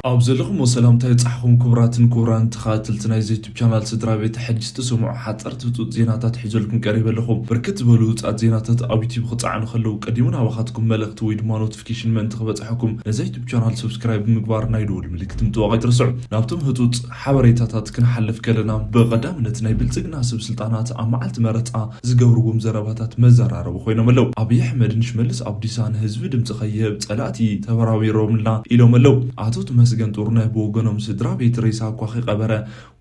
ኣብ ዘለኹም ሰላምታ ይብጻሕኹም ክቡራትን ክቡራን ተኸታተልቲ ናይዚ ዩቱብ ቻናል ስድራ ቤት፣ ሕጂ ትሰምዑ ሓጸርቲ ህጹጽ ዜናታት ሒዘልኩም ቀሪበ ኣለኹ። ብርክት ዝበሉ ህጹጻት ዜናታት ኣብ ዩቱብ ክጸዓኑ ከለዉ ቀዲሙ ናባኻትኩም መልእኽቲ ወይ ድማ ኖቲፊኬሽን ምእንቲ ክበጽሐኩም ነዚ ዩቱብ ቻናል ሰብስክራይብ ብምግባር ናይ ደወል ምልክት ምጥዋቕ ኣይትርስዑ። ናብቶም ህጹጽ ሓበሬታታት ክንሓልፍ ከለና፣ ብቐዳምነት ናይ ብልጽግና ሰብ ስልጣናት ኣብ መዓልቲ መረጻ ዝገብርዎም ዘረባታት መዘራረቢ ኮይኖም ኣለዉ። ኣብይ ኣሕመድን ሽመልስ ኣብዲሳን ህዝቢ ድምጺ ከይህብ ጸላእቲ ተበራቢሮምልና ኢሎም ኣለዉ። ኣቶ ተመስገን ጥሩነህ ብወገኖም፣ ስድራ ቤት ሬሳ እኳ ከይቀበረ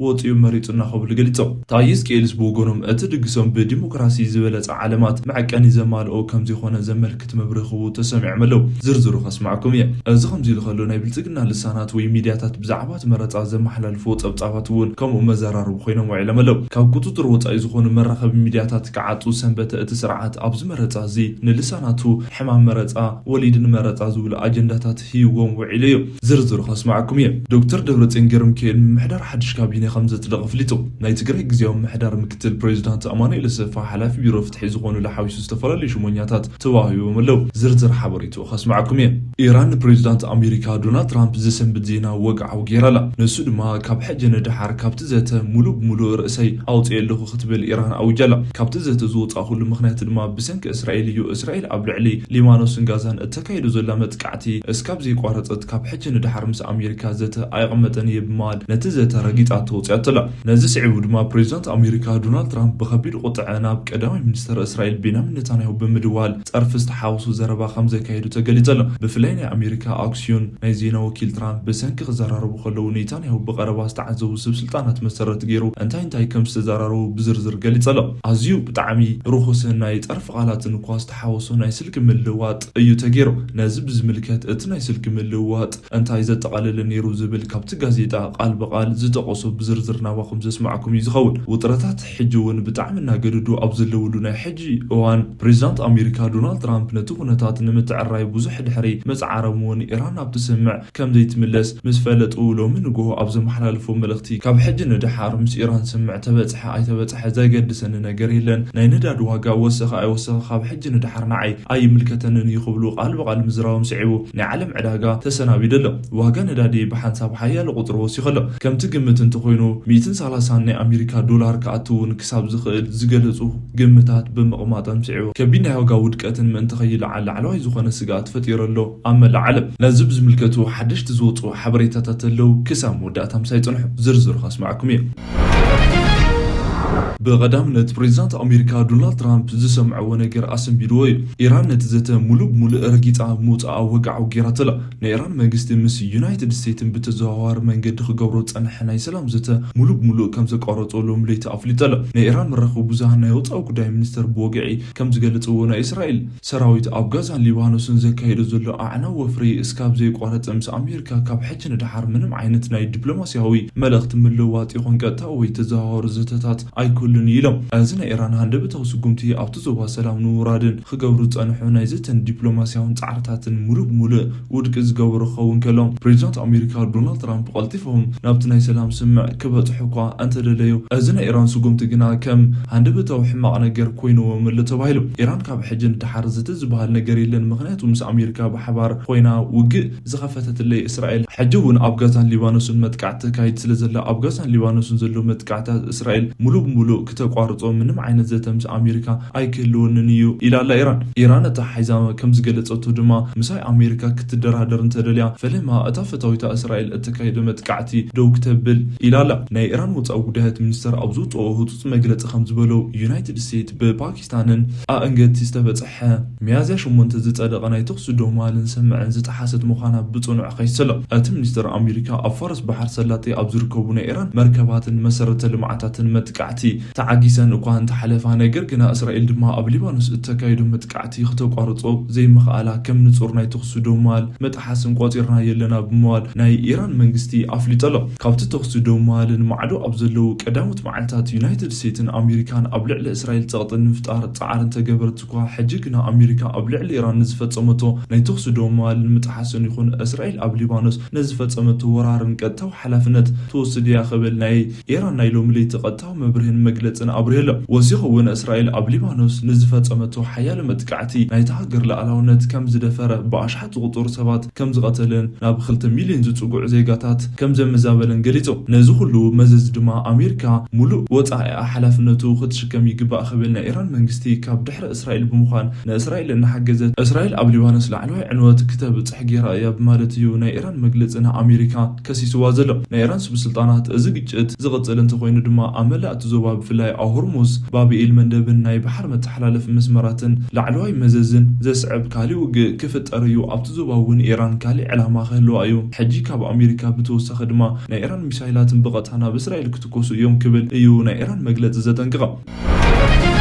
ወጺኡ መሪጹና ክብሉ ገሊጾም። ታየ ኣጽቀኤልስ ብወገኖም፣ እቲ ድግሶም ብዲሞክራሲ ዝበለጸ ዓለማት መዐቀኒ ዘማልኦ ከም ዘይኮነ ዘመልክት መብርሂ ክህቡ ተሰሚዖም ኣለዉ። ዝርዝሩ ከስማዕኩም እየ። እዚ ከምዚ ኢሉ ከሎ፣ ናይ ብልጽግና ልሳናት ወይ ሚድያታት ብዛዕባ እቲ መረጻ ዘመሓላልፍዎ ጸብጻባት እውን ከምኡ መዘራረቢ ኮይኖም ውዒሎም ኣለዉ። ካብ ቁጽጽር ወጻኢ ዝኾኑ መራኸቢ ሚድያታት ክዓጹ ሰንበተ። እቲ ስርዓት ኣብዚ መረጻ እዚ ንልሳናቱ ሕማም መረጻ፣ ወሊድን መረጻ ዝብሉ ኣጀንዳታት ሂብዎም ውዒሉ እዩ። ዝርዝሩ ከስማዕኩም እየ። ዶክተር ደብረጽዮን ገብረሚካኤል ምምሕዳር ሓድሽ ካቢነ ከም ዘጽደቐ ኣፍሊጡ። ናይ ትግራይ ግዝያዊ ምምሕዳር ምክትል ፕሬዚዳንት ኣማኑኤል ኣሰፋ፣ ሓላፊ ቢሮ ፍትሒ ዝኾኑሉ ሓዊሱ ዝተፈላለዩ ሽሞኛታት ተዋሂቦም ኣለዉ። ዝርዝር ሓበሬትኡ ከስማዕኩም እየ። ኢራን ንፕሬዚዳንት ኣሜሪካ ዶናልድ ትራምፕ ዘሰንብድ ዜና ወግዓዊ ገይራ ኣላ። ንሱ ድማ፣ ካብ ሕጂ ንደሓር ካብቲ ዘተ ሙሉእ ብሙሉእ ርእሰይ ኣውፅኤ ኣለኹ ክትብል ኢራን ኣዊጃ ኣላ። ካብቲ ዘተ ዝወፃእኩሉ ምኽንያት ድማ ብሰንኪ እስራኤል እዩ። እስራኤል ኣብ ልዕሊ ሊባኖስን ጋዛን እተካይዶ ዘላ መጥቃዕቲ እስካብ ዘይቋረፀት፣ ካብ ሕጂ ንደሓር ምስ ኣሜሪካ ዘተ ኣይቕመጠን እየ ብምባል ነቲ ዘተ ረጊፃቶ ወፂኣቶ ኣላ። ነዚ ስዒቡ ድማ ፕሬዚዳንት ኣሜሪካ ዶናልድ ትራምፕ ብኸቢድ ቁጥዐ ናብ ቀዳማይ ሚኒስተር እስራኤል ቤንያሚን ኔታንያሁ ብምድዋል ጸርፊ ዝተሓወሶ ዘረባ ከም ዘካየዱ ተገሊጹ ኣሎ። ብፍላይ ናይ ኣሜሪካ ኣክስዮን ናይ ዜና ወኪል ትራምፕ ብሰንኪ ክዘራረቡ ከለዉ ኔታንያሁ ብቐረባ ዝተዓዘቡ ሰብ ስልጣናት መሰረት ገይሩ እንታይ እንታይ ከም ዝተዘራረቡ ብዝርዝር ገሊጹ ኣሎ። ኣዝዩ ብጣዕሚ ርኹስን ናይ ጸርፊ ቃላትን እኳ ዝተሓወሶ ናይ ስልኪ ምልውዋጥ እዩ ተገይሩ። ነዚ ብዝምልከት እቲ ናይ ስልኪ ምልውዋጥ እንታይ ዘጠቓለለ ነይሩ ዝብል ካብቲ ጋዜጣ ቃል ብቓል ዝጠቐሶ ብዝርዝር ናባኹም ዘስማዕኩም እዩ ዝኸውን። ውጥረታት ሕጂ እውን ብጣዕሚ እናገደዱ ኣብ ዘለውሉ ናይ ሕጂ እዋን፣ ፕሬዚዳንት ኣሜሪካ ዶናልድ ትራምፕ ነቲ ኩነታት ንምትዕራይ ብዙሕ ድሕሪ ምጽዓሮም እውን ኢራን ናብ ትስምዕ ከም ዘይትምለስ ምስ ፈለጡ፣ ሎሚ ንግሆ ኣብ ዘመሓላለፎ መልእኽቲ፣ ካብ ሕጂ ንደሓር ምስ ኢራን ስምምዕ ተበጽሐ ኣይተበጽሐ ዘገድሰኒ ነገር የለን። ናይ ነዳዲ ዋጋ ወሰኸ ኣይወሰኸ ካብ ሕጂ ንደሓር ንዓይ ኣይምልከተንን እዩ ክብሉ ቃል ብቃል ምዝራቦም ስዒቡ፣ ናይ ዓለም ዕዳጋ ተሰናቢዱ ኣሎ። ዋጋ ነዳዲ ብሓንሳብ ሓያሎ ቁጽሪ ወሲኹ ኣሎ። ከምቲ ግምት እንተኾይኑ፣ ሚእትን ሰላሳን ናይ ኣሜሪካ ዶላር ክኣቱ እውን ክሳብ ዝኽእል ዝገለጹ ግምታት ብምቕማጦም ስዒቡ፣ ከቢድ ናይ ዋጋ ውድቀትን ምእንቲ ከይለዓል ላዕለዋይ ዝኾነ ስግኣት ፈጢሩ ኣሎ ኣብ መላእ ዓለም። ነዚ ብዝምልከቱ ሓደሽቲ ዝወጹ ሓበሬታታት ኣለዉ። ክሳብ መወዳእታ ምሳይ ጽንሑ፣ ዝርዝሩ ከስማዕኩም እየ። ብቐዳምነት ፕሬዚዳንት ኣሜሪካ ዶናልድ ትራምፕ ዝሰምዐዎ ነገር ኣሰንቢድዎ እዩ። ኢራን ነቲ ዘተ ሙሉእ ብሙሉእ ረጊጻ ምውጻኣ ወግዓዊ ገይራቶ ኣላ። ናይ ኢራን መንግስቲ ምስ ዩናይትድ ስቴትስን ብተዘዋዋሪ መንገዲ ክገብሮ ዝጸንሐ ናይ ሰላም ዘተ ሙሉእ ብሙሉእ ከም ዘቋረጾ ሎሚ ለይቲ ኣፍሊጡ ኣሎ። ናይ ኢራን መራኸቢ ብዙሃን ናይ ወጻኢ ጉዳይ ሚኒስተር ብወግዒ ከም ዝገለጽዎ፣ ናይ እስራኤል ሰራዊት ኣብ ጋዛን ሊባኖስን ዘካይዶ ዘሎ ኣዕናዊ ወፍሪ እስካብ ዘይቋረጸ፣ ምስ ኣሜሪካ ካብ ሕጂ ንደሓር ምንም ዓይነት ናይ ዲፕሎማስያዊ መልእኽቲ ምልውዋጥ ይኹን ቀጥታዊ ወይ ተዘዋዋሪ ዘተታት ኣይክህሉን እዩ ኢሎም። እዚ ናይ ኢራን ሃንደበታዊ ስጉምቲ ኣብቲ ዞባ ሰላም ንምውራድን ክገብሩ ዝጸንሑ ናይ ዘተን ዲፕሎማስያውን ጻዕርታትን ሙሉእ ብሙሉእ ውድቂ ዝገብሩ ክኸውን ከሎ፣ ፕሬዚዳንት ኣሜሪካ ዶናልድ ትራምፕ ቀልጢፎም ናብቲ ናይ ሰላም ስምምዕ ክበጽሑ እኳ እንተደለዩ፣ እዚ ናይ ኢራን ስጉምቲ ግና ከም ሃንደበታዊ ሕማቕ ነገር ኮይንዎም ኣሎ ተባሂሉ። ኢራን ካብ ሕጂ ንደሓር ዘተ ዝበሃል ነገር የለን፣ ምኽንያቱ ምስ ኣሜሪካ ብሓባር ኮይና ውግእ ዝኸፈተትለይ እስራኤል፣ ሕጂ እውን ኣብ ጋዛን ሊባኖስን መጥቃዕቲ ተካይድ ስለ ዘላ፣ ኣብ ጋዛን ሊባኖስን ዘሎ መጥቃዕታት እስራኤል ሙሉእ ብሙሉእ ክተቋርጾ፣ ምንም ዓይነት ዘተ ምስ ኣሜሪካ ኣይክህልወንን እዩ ኢላ ኣላ ኢራን። ኢራን ኣተሓሒዛ ከም ዝገለጸቶ ድማ፣ ምሳይ ኣሜሪካ ክትደራደር እንተደልያ፣ ፈለማ እታ ፈታዊታ እስራኤል እተካይዶ መጥቃዕቲ ደው ክተብል ኢላ ኣላ። ናይ ኢራን ወጻኢ ጉዳያት ሚኒስተር ኣብ ዘውጽኦ ህጹጽ መግለጺ ከም ዝበሎ፣ ዩናይትድ ስቴትስ ብፓኪስታንን ኣእንገቲ ዝተበጽሐ ሚያዝያ ሸሞንተ ዝጸደቐ ናይ ተኹሲ ደው ምባልን ስምምዕን ዝጠሓሰት ምዃና ብጽኑዕ ከይሰሎ። እቲ ሚኒስተር ኣሜሪካ ኣብ ፋርስ ባሕሪ ሰላጤ ኣብ ዝርከቡ ናይ ኢራን መርከባትን መሰረተ ልምዓታትን መጥቃዕቲ ተዓጊሰን እኳ እንተሓለፋ፣ ነገር ግና እስራኤል ድማ ኣብ ሊባኖስ እተካይዶ መጥቃዕቲ ክተቋርጾ ዘይምኽኣላ ከም ንጹር ናይ ተኹሲ ደው ምባል መጥሓስን ቆጺርናዮ ኣለና ብምባል ናይ ኢራን መንግስቲ ኣፍሊጡ ኣሎ። ካብቲ ተኹሲ ደው ምባልን ማዕዶ ኣብ ዘለዉ ቀዳሞት መዓልታት ዩናይትድ ስቴትስን ኣሜሪካን ኣብ ልዕሊ እስራኤል ጸቕጢ ንምፍጣር ጻዕሪ እንተገበረት እኳ፣ ሕጂ ግና ኣሜሪካ ኣብ ልዕሊ ኢራን ንዝፈጸመቶ ናይ ተኹሲ ደው ምባልን ምጥሓስን ይኹን እስራኤል ኣብ ሊባኖስ ንዝፈጸመቶ ወራርን ቀጥታዊ ሓላፍነት ትወስድ እያ ክብል ናይ ኢራን ናይ ሎሚ ለይቲ ቀጥታዊ ብርሄን መግለጽን ኣብሪሁ ኣሎ። ወሲኹ እውን እስራኤል ኣብ ሊባኖስ ንዝፈጸመቶ ሓያሎ መጥቃዕቲ ናይታ ሃገር ሉዓላውነት ከም ዝደፈረ፣ ብኣሽሓት ዝቑጸሩ ሰባት ከም ዝቐተለን ናብ ክልተ ሚልዮን ዝጽግዑ ዜጋታት ከም ዘመዛበለን ገሊጹ። ነዚ ኩሉ መዘዝ ድማ ኣሜሪካ ሙሉእ ወጻኢኣ ሓላፍነቱ ክትሽከም ይግባእ ክብል ናይ ኢራን መንግስቲ ካብ ድሕሪ እስራኤል ብምዃን ንእስራኤል እናሓገዘት፣ እስራኤል ኣብ ሊባኖስ ላዕለዋይ ዕንወት ክተብጽሕ ገይራ እያ ብማለት እዩ ናይ ኢራን መግለጺ ንኣሜሪካ ከሲስዋ ዘሎ። ናይ ኢራን ስብ ስልጣናት እዚ ግጭት ዝቕጽል እንተኾይኑ ድማ ኣብ መላእ እቲ ዞባ ብፍላይ ኣብ ሆርሙዝ፣ ባብኤል መንደብን ናይ ባሕር መተሓላለፊ መስመራትን ላዕለዋይ መዘዝን ዘስዕብ ካሊእ ውግእ ክፍጠር እዩ። ኣብቲ ዞባ እውን ኢራን ካሊእ ዕላማ ክህልዋ እዩ። ሕጂ ካብ ኣሜሪካ ብተወሳኺ ድማ ናይ ኢራን ሚሳይላትን ብቐጥታ ናብ እስራኤል ክትኮሱ እዮም ክብል እዩ ናይ ኢራን መግለጺ ዘጠንቅቐ።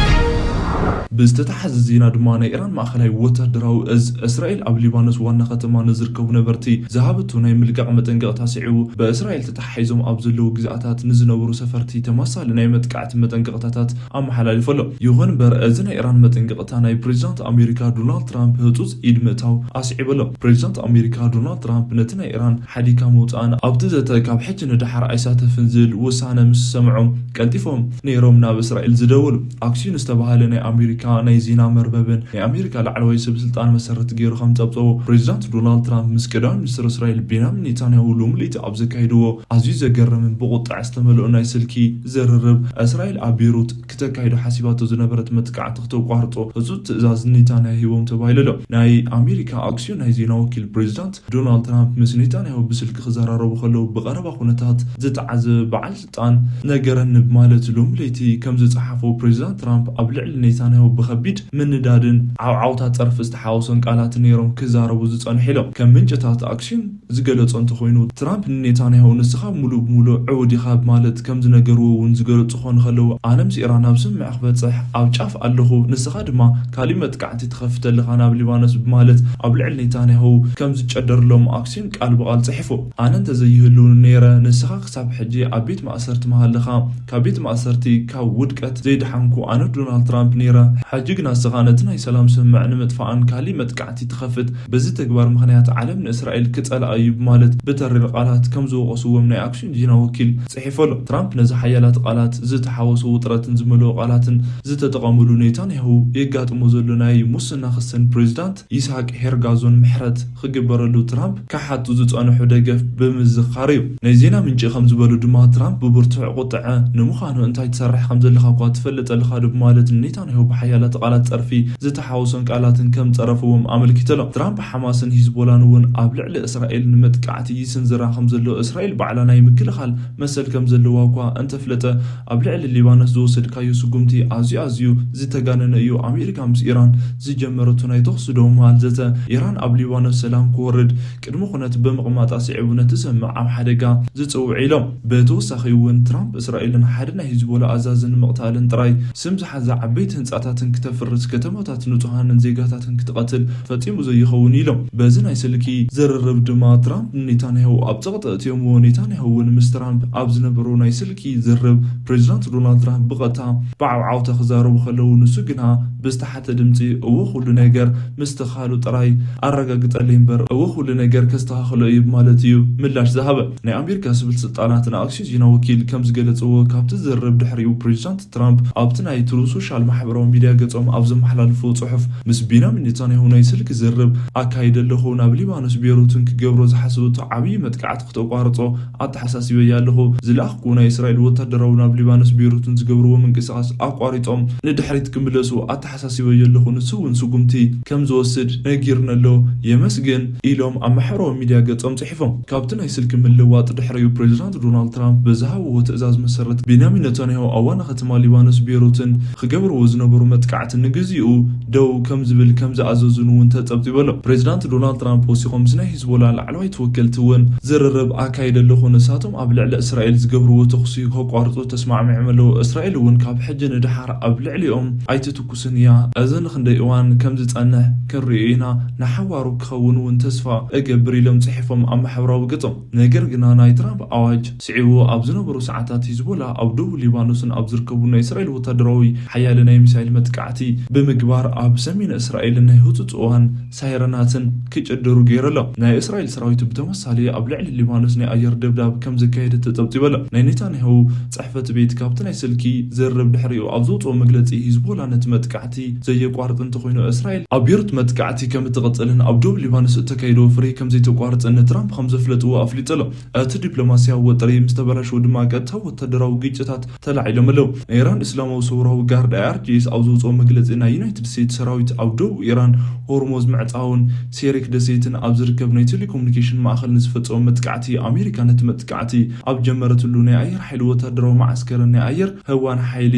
ብዝተተሓዘ ዜና ድማ ናይ ኢራን ማእኸላይ ወታደራዊ እዝ እስራኤል ኣብ ሊባኖስ ዋና ከተማ ንዝርከቡ ነበርቲ ዝሃበቶ ናይ ምልቃቕ መጠንቀቕታ ስዒቡ ብእስራኤል ተተሓሒዞም ኣብ ዘለዉ ግዝኣታት ንዝነብሩ ሰፈርቲ ተመሳሳሊ ናይ መጥቃዕቲ መጠንቀቕታታት ኣመሓላሊፉ ኣሎ። ይኹን እምበር እዚ ናይ ኢራን መጠንቀቕታ ናይ ፕሬዚዳንት ኣሜሪካ ዶናልድ ትራምፕ ህጹጽ ኢድ ምእታው ኣስዒቡ ኣሎ። ፕሬዚዳንት ኣሜሪካ ዶናልድ ትራምፕ ነቲ ናይ ኢራን ሓዲካ ምውጻእን ኣብቲ ዘተ ካብ ሕጂ ንደሓር ኣይሳተፍን ዝብል ውሳነ ምስ ሰምዑ ቀልጢፎም ነይሮም ናብ እስራኤል ዝደወሉ። ኣክሲዮን ዝተባህለ ናይ ኣሜሪካ ናይ ዜና መርበብን ናይ ኣሜሪካ ላዕለዋይ ሰብ ስልጣን መሰረት ገይሩ ከም ጸብጸቦ ፕሬዚዳንት ዶናልድ ትራምፕ ምስ ቀዳማይ ሚኒስትር እስራኤል ቤንያሚን ኔታንያሁ ሎሚ ለይቲ ኣብ ዘካየድዎ ኣዝዩ ዘገርምን ብቁጥዐ ዝተመልኦ ናይ ስልኪ ዝርርብ እስራኤል ኣብ ቤሩት ክተካይዶ ሓሲባቶ ዝነበረት መጥቃዕቲ ክተቋርጾ ህጹጽ ትእዛዝ ኔታንያሁ ሂቦም ተባሂሉ ኣሎ። ናይ ኣሜሪካ ኣክሲዮን ናይ ዜና ወኪል ፕሬዚዳንት ዶናልድ ትራምፕ ምስ ኔታንያሁ ብስልኪ ክዘራረቡ ከለዉ ብቐረባ ኩነታት ዝተዓዘበ በዓል ስልጣን ነገረኒ ብማለት ሎሚ ለይቲ ከም ዝጸሓፎ ፕሬዚዳንት ትራምፕ ኣብ ልዕሊ ኔታንያሁ ብኸቢድ ምንዳድን ዓውዓውታ ጸርፊ ዝተሓወሶን ቃላት ነይሮም ክዛረቡ ዝጸንሑ ኢሎም። ከም ምንጭታት ኣክሲዮን ዝገለጾ እንተኾይኑ ትራምፕ ንኔታንያሁ ንስኻ ሙሉእ ብሙሉእ ዕዉት ኢኻ ብማለት ከም ዝነገርዎ እውን ዝገለጹ ክኾኑ ከለዉ ኣነ ምስ ኢራን ኣብ ስምምዕ ክበጽሕ ኣብ ጫፍ ኣለኹ፣ ንስኻ ድማ ካሊእ መጥቃዕቲ ትኸፍተልኻ ናብ ሊባኖስ ብማለት ኣብ ልዕሊ ኔታንያሁ ከም ዝጨደርሎም ኣክሲዮን ቃል ብቓል ጽሒፉ። ኣነ እንተዘይህሉ ነይረ ንስኻ ክሳብ ሕጂ ኣብ ቤት ማእሰርቲ ምሃለኻ፣ ካብ ቤት ማእሰርቲ ካብ ውድቀት ዘይደሓንኩ ኣነ ዶናልድ ትራምፕ ነይረ። ሕጂ ግና ንስኻ ነቲ ናይ ሰላም ስምምዕ ንምጥፋእን ካሊእ መጥቃዕቲ ትኸፍት፣ በዚ ተግባር ምኽንያት ዓለም ንእስራኤል ክጸልኣ እዩ ብማለት ብተሪር ቃላት ከም ዝወቐስዎም ናይ ኣክሲዮን ዜና ወኪል ጽሒፉ ኣሎ። ትራምፕ ነዚ ሓያላት ቃላት ዝተሓወሶ ውጥረትን ዝመልኦ ቃላትን ዝተጠቐምሉ ኔታንያሁ የጋጥሞ ዘሎ ናይ ሙስና ክስን ፕሬዚዳንት ይስሐቅ ሄርጋዞን ምሕረት ክግበረሉ ትራምፕ ክሓቱ ዝጸንሑ ደገፍ ብምዝኻር እዩ። ናይ ዜና ምንጪ ከም ዝበሉ ድማ ትራምፕ ብብርቱዕ ቁጥዐ ንምዃኑ እንታይ ትሰርሕ ከም ዘለኻ እኳ ትፈልጥ ኣለኻ ዶ ብማለት ንኔታንያሁ ብሓያላት ቃላት ጸርፊ ዝተሓወሶን ቃላትን ከም ጸረፍዎም ኣመልኪቱ ኣሎ። ትራምፕ ሓማስን ሂዝቦላን እውን ኣብ ልዕሊ እስራኤል ንመጥቃዕቲ ይስንዝራ ከም ዘሎ እስራኤል ባዕላ ናይ ምክልኻል መሰል ከም ዘለዋ እኳ እንተፍለጠ ኣብ ልዕሊ ሊባኖስ ዝወሰድካዮ ስጉምቲ ኣዝዩ ኣዝዩ ዝተጋነነ እዩ። ኣሜሪካ ምስ ኢራን ዝጀመረቶ ናይ ተኹሲ ደው ምባል ዘተ ኢራን ኣብ ሊባኖስ ሰላም ክወርድ ቅድሚ ኩነት ብምቕማጣ ስዒቡ ነቲ ስምምዕ ኣብ ሓደጋ ዝጽውዕ ኢሎም። ብተወሳኺ እውን ትራምፕ እስራኤልን ሓደ ናይ ሂዝቦላ ኣዛዚ ንምቕታልን ጥራይ ስም ዝሓዘ ዓበይቲ ህንጻታትን ክተፍርስ ከተማታት ንጹሃንን ዜጋታትን ክትቐትል ፈጺሙ ዘይኸውን ኢሎም። በዚ ናይ ስልኪ ዝርርብ ድማ ትራምፕ ንኔታንያሁ ኣብ ጸቕጢ ኣእትዮምዎ። ኔታንያሁ እውን ምስ ትራምፕ ኣብ ዝነበሮ ናይ ስልኪ ዝርርብ ፕሬዚዳንት ዶናልድ ትራምፕ ብቐጥታ ብዓውዓውታ ክዛረቡ ከለዉ ንሱ ግና ብዝተሓተ ድምጺ እወ ኩሉ ነገር ምስትኽኻሉ ጥራይ ኣረጋግጸለይ እምበር እወ ኩሉ ነገር ከስተኻኽሎ እዩ ማለት እዩ ምላሽ ዝሃበ። ናይ ኣሜሪካ ስብል ስልጣናት ንኣክሲዮን ዜና ወኪል ከም ዝገለጽዎ ካብቲ ዝርርብ ድሕሪኡ ፕሬዚዳንት ትራምፕ ኣብቲ ናይ ትሩዝ ሶሻል ማሕበራዊ ሚድያ ገጾም ኣብ ዘመሓላልፍዎ ጽሑፍ ምስ ቤንያሚን ኔታንያሁ ናይ ስልኪ ዝርርብ ኣካይደ ኣለኹ፣ ናብ ሊባኖስ ቤሩትን ክገብሮ ዝሓሰበቶ ዓብዪ መጥቃዕቲ ክተቋርጾ ኣተሓሳሲበያ ኣለኹ። ዝለኣኽኩ ናይ እስራኤል ወታደራዊ ናብ ሊባኖስ ቤሩትን ዝገብርዎ ምንቅስቓስ ኣቋሪጾም ንድሕሪት ክምለሱ ኣተሓሳሲበዮ ኣለኹ። ንሱ እውን ስጉምቲ ከም ዝወስድ ነጊርኒ ኣሎ። የመስግን ኢሎም ኣብ ማሕበራዊ ሚድያ ገጾም ጽሒፎም። ካብቲ ናይ ስልኪ ምልዋጥ ድሕሪኡ ፕሬዚዳንት ዶናልድ ትራምፕ ብዝሃብዎ ትእዛዝ መሰረት ቤንያሚን ኔታንያሁ ኣብ ዋና ከተማ ሊባኖስ ቤሩትን ክገብርዎ ዝነበሩ መጥቃዕቲ ንግዚኡ ደው ከም ዝብል ከም ዝኣዘዙን እውን ተጸብጺቡ ኣሎ። ፕሬዚዳንት ዶናልድ ትራምፕ ወሲኾም ምስ ናይ ሂዝቦላ ላዕለዋይ ተወከልቲ እውን ዝርርብ ኣካይደ ኣለኹ። ንሳቶም ኣብ ልዕሊ እስራኤል ዝገብርዎ ተኹሲ ከቋርጹ ተስማዕሚዖም ኣለዉ። እስራኤል እውን ካብ ሕጂ ንደሓር ኣብ ልዕሊኦም ኣይትትኩስን እያ። እዚ ንክንደይ እዋን ከም ዝጸንሕ ክንርእዮ ኢና። ንሓዋሩ ክኸውን እውን ተስፋ እገብር ኢሎም ጽሒፎም ኣብ ማሕበራዊ ገጾም። ነገር ግና ናይ ትራምፕ ኣዋጅ ስዒቡ ኣብ ዝነበሩ ሰዓታት ሂዝቦላ ኣብ ደቡብ ሊባኖስን ኣብ ዝርከቡ ናይ እስራኤል ወታደራዊ ሓያለ ናይ ሚሳይል መጥቃዕቲ ብምግባር ኣብ ሰሜን እስራኤል ናይ ህጹጽ እዋን ሳይረናትን ክጭድሩ ገይሩ ኣሎ። ናይ እስራኤል ሰራዊት ብተመሳሳሊ ኣብ ልዕሊ ሊባኖስ ናይ ኣየር ደብዳብ ከም ዘካየደ ተጸብጺቡ ኣሎ። ናይ ኔታንያሁ ጽሕፈት ቤት ካብቲ ናይ ስልኪ ዝርርብ ድሕሪኡ ኣብ ዘውጽኦ መግለጺ፣ ሂዝቦላ ነቲ መጥቃዕቲ ዘየቋርጥ እንተኾይኑ፣ እስራኤል ኣብ ቤሩት መጥቃዕቲ ከም እትቕጽልን ኣብ ዶብ ሊባኖስ እተካየደ ወፍሪ ከም ዘይተቋርጽን ንትራምፕ ከም ዘፍለጥዎ ኣፍሊጡ ኣሎ። እቲ ዲፕሎማስያዊ ወጥሪ ምስ ተበላሸወ ድማ ቀጥታዊ ወታደራዊ ግጭታት ተላዒሎም ኣለዉ። ናይ ኢራን እስላማዊ ሰውራዊ ጋርድ ኣይ ኣር ጂ ኤስ ኣብ ዘውፅኦ መግለፂ፣ ናይ ዩናይትድ ስቴትስ ሰራዊት ኣብ ደቡብ ኢራን ሆርሞዝ ምዕፃውን ሴሪክ ደሴትን ኣብ ዝርከብ ናይ ቴሌኮሙኒኬሽን ማእኸል ንዝፈፀመ መጥቃዕቲ፣ ኣሜሪካ ነቲ መጥቃዕቲ ኣብ ጀመረትሉ ናይ ኣየር ሓይሊ ወታደራዊ መዓስከርን ናይ ኣየር ህዋን ሓይሊ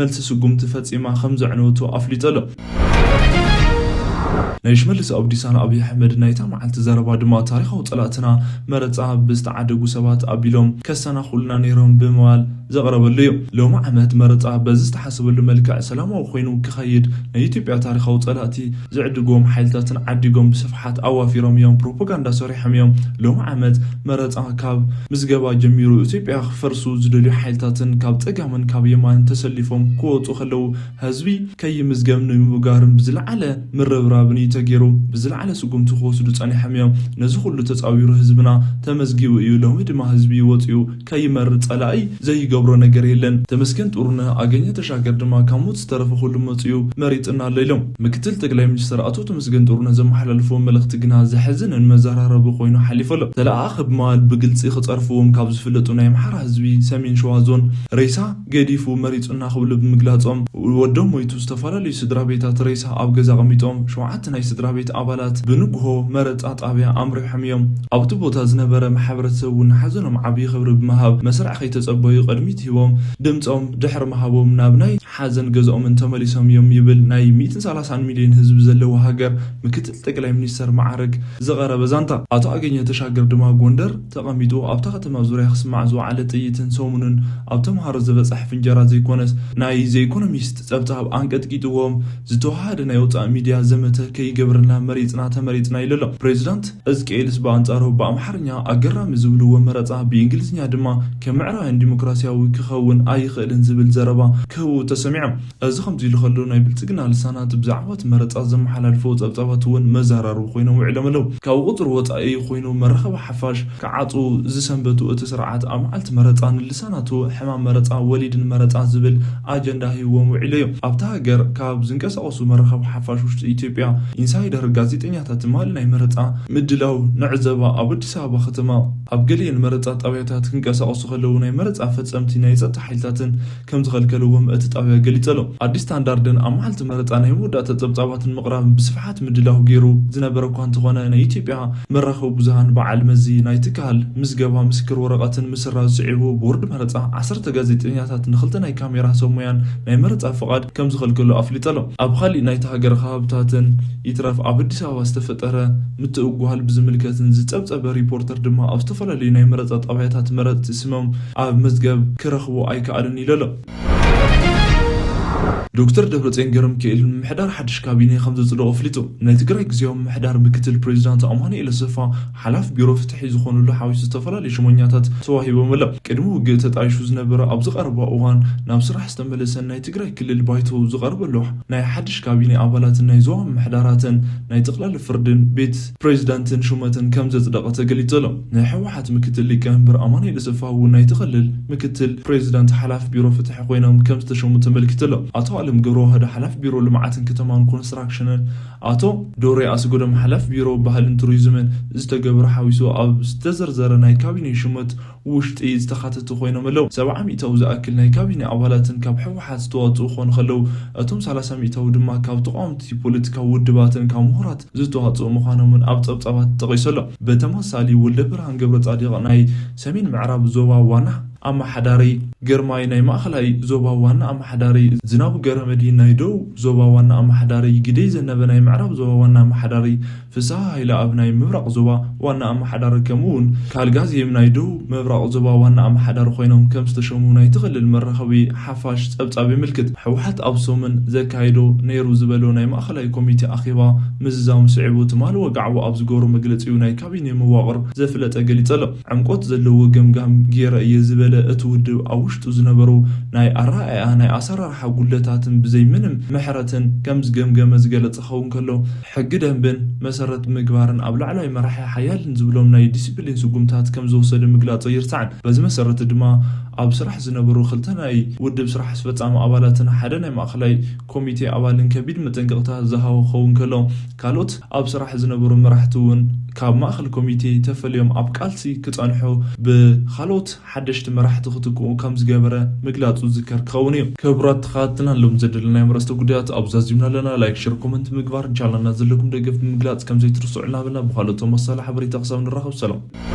መልሲ ስጉምቲ ፈፂማ ከም ዘዕነወቶ ኣፍሊጡ ኣሎ። ናይ ሽመልስ ኣብዲሳን ኣብይ ኣሕመድ ናይታ መዓልቲ ዘረባ ድማ፣ ታሪኻዊ ጸላእትና መረጻ ብዝተዓደጉ ሰባት ኣቢሎም ከሰናኹሉና ነይሮም ብምባል ዘቕረበሉ እዩ። ሎሚ ዓመት መረጻ በዚ ዝተሓሰበሉ መልክዕ ሰላማዊ ኮይኑ ክኸይድ፣ ናይ ኢትዮጵያ ታሪኻዊ ጸላእቲ ዝዕድግዎም ሓይልታትን ዓዲጎም ብስፍሓት ኣዋፊሮም እዮም፣ ፕሮፓጋንዳ ሰሪሖም እዮም። ሎሚ ዓመት መረጻ ካብ ምዝገባ ጀሚሩ፣ ኢትዮጵያ ክፈርሱ ዝደልዩ ሓይልታትን ካብ ጸጋምን ካብ የማንን ተሰሊፎም ክወጹ ከለዉ፣ ህዝቢ ከይምዝገብ ንምብጋርን ብዝለዓለ ምርብራብን እዩ ተገይሩ። ብዝለዓለ ስጉምቲ ክወስዱ ጸኒሖም እዮም። ነዚ ኩሉ ተጻዊሩ ህዝብና ተመዝጊቡ እዩ። ሎሚ ድማ ህዝቢ ወጺኡ ከይመርጽ ጸላኢ ዘይገብሮ ነገር የለን። ተመስገን ጥሩነህ፣ ኣገኘ ተሻገር ድማ ካብ ሞት ዝተረፈ ኩሉ መጺኡ መሪጽና ኣሎ ኢሎም። ምክትል ጠቅላይ ሚኒስትር ኣቶ ተመስገን ጥሩነህ ዘመሓላልፍዎ መልእኽቲ ግና ዘሕዝንን መዘራረቢ ኮይኑ ሓሊፉ ኣሎ። ተለኣኣኺ ብምባል ብግልጺ ክጸርፍዎም ካብ ዝፍለጡ ናይ ኣምሓራ ህዝቢ ሰሜን ሸዋ ዞን፣ ሬሳ ገዲፉ መሪጹና ክብሉ ብምግላጾም፣ ወዶም ሞይቱ ዝተፈላለዩ ስድራ ቤታት ሬሳ ኣብ ገዛ ኣቐሚጦም፣ ሸውዓተ ናይ ስድራ ቤት ኣባላት ብንግሆ መረጻ ጣብያ ኣምሪሖም እዮም። ኣብቲ ቦታ ዝነበረ ማሕበረሰብ እውን ንሓዘኖም ዓብዪ ክብሪ ብምሃብ፣ መስርዕ ከይተጸበዩ ቅድሚት ሂቦም ድምጾም ድሕሪ ምሃቦም ናብ ናይ ሓዘን ገዝኦምን ተመሊሶም እዮም ይብል ናይ ሚእትን ሰላሳን ሚልዮን ህዝቢ ዘለዎ ሃገር ምክትል ጠቅላይ ሚኒስተር መዓርግ ዝቐረበ ዛንታ። ኣቶ ኣገኘ ተሻገር ድማ ጎንደር ተቐሚጡ ኣብታ ከተማ ዙርያ ክስማዕ ዝወዓለ ጥይትን ሰሙንን ኣብ ተምሃሮ ዝበጽሕ ፍንጀራ ዘይኮነስ፣ ናይ ዘኢኮኖሚስት ጸብጻብ ኣንቀጥቂጥዎም ዝተዋሃደ ናይ ወጻኢ ሚድያ ዘመተ ከይገብርና መሪጽና ተመሪጽና ኢሉ ኣሎ። ፕሬዚዳንት እዝቅኤልስ ብኣንጻሩ ብኣምሓርኛ ኣገራሚ ዝብልዎ መረጻ ብእንግሊዝኛ ድማ ከም ምዕራባውያን ዲሞክራሲያዊ ክኸውን ኣይኽእልን ዝብል ዘረባ ክህቡ ተሰሚዖም። እዚ ከምዚ ኢሉ ከሎ፣ ናይ ብልጽግና ልሳናት ብዛዕባ እቲ መረጻ ዘመሓላልፍዎ ጸብጻባት እውን መዘራረቢ ኮይኖም ውዒሎም ኣለዉ። ካብ ቁጽሪ ወጻኢ ኮይኑ መራኸቢ ሓፋሽ ክዓጹ ዝሰንበቱ እቲ ስርዓት፣ ኣብ መዓልቲ መረጻ ንልሳናቱ ሕማም መረጻ ወሊድን መረጻ ዝብል ኣጀንዳ ሂብዎም ውዒሉ እዩ። ኣብታ ሃገር ካብ ዝንቀሳቐሱ መራኸቢ ሓፋሽ ውሽጢ ኢትዮጵያ፣ ኢንሳይደር፣ ጋዜጠኛታት ትማሊ ናይ መረጻ ምድላው ንዕዘባ ኣብ ኣዲስ ኣበባ ከተማ ኣብ ገሊአን መረጻ ጣብያታት ክንቀሳቐሱ ከለዉ ናይ መረጻ ፈጸምቲ ናይ ጸጥታ ሓይልታትን ከም ዝኸልከልዎም እቲ ጣብያ ገሊጹ ኣሎ። ኣዲስ ስታንዳርድን ኣብ መዓልቲ መረጻ ናይ መወዳእታ ጸብጻባትን ምቕራብ ብስፍሓት ምድላው ገይሩ ዝነበረ እኳ እንተኾነ፣ ናይ ኢትዮጵያ መራኸቢ ብዙሃን በዓል መዚ ናይ ትካል ምዝገባ ምስክር ወረቐትን ምስራዝ ስዒቡ፣ ቦርድ መረጻ ዓሰርተ ጋዜጠኛታት ንኽልተ ናይ ካሜራ ሰብ ሞያን ናይ መረጻ ፍቓድ ከም ዝኸልከሉ ኣፍሊጡ ኣሎ። ኣብ ካሊእ ናይቲ ሃገር ከባብታትን ይትረፍ ኣብ ኣዲስ ኣበባ ዝተፈጠረ ምትእጓል ብዝምልከትን ዝጸብጸበ ሪፖርተር ድማ፣ ኣብ ዝተፈላለዩ ናይ መረጻ ጣብያታት መረጽቲ ስሞም ኣብ መዝገብ ክረኽቡ ኣይከኣልን ኢሉ ኣሎ። ዶክተር ደብረጽዮን ገብረሚካኤል ምምሕዳር ሓድሽ ካቢኔ ከም ዘጽደቑ ኣፍሊጡ። ናይ ትግራይ ግዝያዊ ምምሕዳር ምክትል ፕሬዚዳንት ኣማኑኤል ኣሰፋ ሓላፊ ቢሮ ፍትሒ ዝኾኑሉ ሓዊሱ ዝተፈላለዩ ሽሞኛታት ተዋሂቦም ኣሎ። ቅድሚ ውግእ ተጣይሹ ዝነበረ፣ ኣብዚ ቀረባ እዋን ናብ ስራሕ ዝተመለሰን ናይ ትግራይ ክልል ባይቶ ዝቐርበሉ ናይ ሓድሽ ካቢኔ ኣባላትን ናይ ዞባ ምምሕዳራትን ናይ ጠቕላሊ ፍርድን ቤት ፕሬዚዳንትን ሹመትን ከም ዘጽደቐ ተገሊጹ ኣሎ። ናይ ህወሓት ምክትል ሊቀመንበር ኣማኑኤል ኣሰፋ እውን ናይቲ ክልል ምክትል ፕሬዚዳንት ሓላፊ ቢሮ ፍትሒ ኮይኖም ከም ዝተሸሙ ተመልኪቱ ኣሎ። ኣቶ ኣለም ገብረዋህድ ሓላፊ ቢሮ ልምዓትን ከተማን ኮንስትራክሽንን፣ ኣቶ ዶሬ ኣስገዶም ሓላፊ ቢሮ ባህልን ቱሪዝምን ዝተገብረ ሓዊሱ ኣብ ዝተዘርዘረ ናይ ካቢኔ ሹመት ውሽጢ ዝተኻተቱ ኮይኖም ኣለዉ። ሰብዓ ሚእታዊ ዝኣክል ናይ ካቢኔ ኣባላትን ካብ ህወሓት ዝተዋፅኡ ክኾኑ ከለዉ፣ እቶም ሰላሳ ሚእታዊ ድማ ካብ ተቃወምቲ ፖለቲካዊ ውድባትን ካብ ምሁራት ዝተዋፅኡ ምዃኖምን ኣብ ጸብጻባት ተጠቒሱ ኣሎ። ብተመሳሳሊ፣ ወልደብርሃን ገብረጻድቕ ናይ ሰሜን ምዕራብ ዞባ ዋና ኣመሓዳሪ፣ ግርማይ ናይ ማእኸላይ ዞባ ዋና ኣመሓዳሪ፣ ዝናቡ ገረመድሂን ናይ ደቡብ ዞባ ዋና ኣመሓዳሪ፣ ግደይ ዘነበ ናይ ምዕራብ ዞባ ዋና ኣመሓዳሪ፣ ፍስሃ ሃይለኣብ ናይ ምብራቕ ዞባ ዋና ኣመሓዳሪ፣ ከምኡ እውን ካልጋዜም ናይ ደቡብ ምብራቕ ዞባ ዋና ኣመሓዳሪ ኮይኖም ከም ዝተሸሙ ናይቲ ክልል መራኸቢ ሓፋሽ ጸብጻብ የመልክት። ህወሓት ኣብ ሰሙን ዘካየዶ ነይሩ ዝበሎ ናይ ማእኸላይ ኮሚቴ ኣኼባ ምዝዛሙ ስዒቡ፣ ትማሊ ወግዓዊ ኣብ ዝገብሮ መግለጺኡ ናይ ካቢኔ መዋቕር ዘፍለጠ ገሊጹ ኣሎ። ዕምቆት ዘለዎ ገምጋም ገይረ እየ ዝበለ እቲ ውድብ ኣብ ውሽጡ ዝነበሩ ናይ ኣረኣእያ ናይ ኣሰራርሓ ጉድለታትን ብዘይ ምንም ምሕረትን ከም ዝገምገመ ዝገለጸ ክኸውን ከሎ፣ ሕጊ ደንብን መሰረት ምግባርን ኣብ ላዕለዋይ መራሒ ሓያልን ዝብሎም ናይ ዲሲፕሊን ስጉምታት ከም ዝወሰደ ምግላጹ ኣይርሳዕን። በዚ መሰረት ድማ ኣብ ስራሕ ዝነበሩ ክልተ ናይ ውድብ ስራሕ ኣስፈጻሚ ኣባላትን ሓደ ናይ ማእኸላይ ኮሚቴ ኣባልን ከቢድ መጠንቀቕታ ዝሃቦ ክኸውን ከሎ፣ ካልኦት ኣብ ስራሕ ዝነበሩ መራሕቲ እውን ካብ ማእኸል ኮሚቴ ተፈልዮም ኣብ ቃልሲ ክጸንሑ ብኻልኦት ሓደሽቲ መራሕቲ ክትክኡ ከም ዝገበረ ምግላጹ ዝዝከር ክኸውን እዩ። ክቡራት ተኸታተልትና፣ ሎም ዘደለናዮም ርእስተ ጉዳያት ኣብ ዛዚምና ኣለና። ላይክ፣ ሸር፣ ኮመንት ምግባር፣ ቻናልና ዘለኩም ደገፍ ብምግላጽ ከም ዘይትርስዑ እናበልና፣ ብኻልኦት ተመሳሳሊ ሓበሬታ ክሳብ ንራኸብ ሰላም።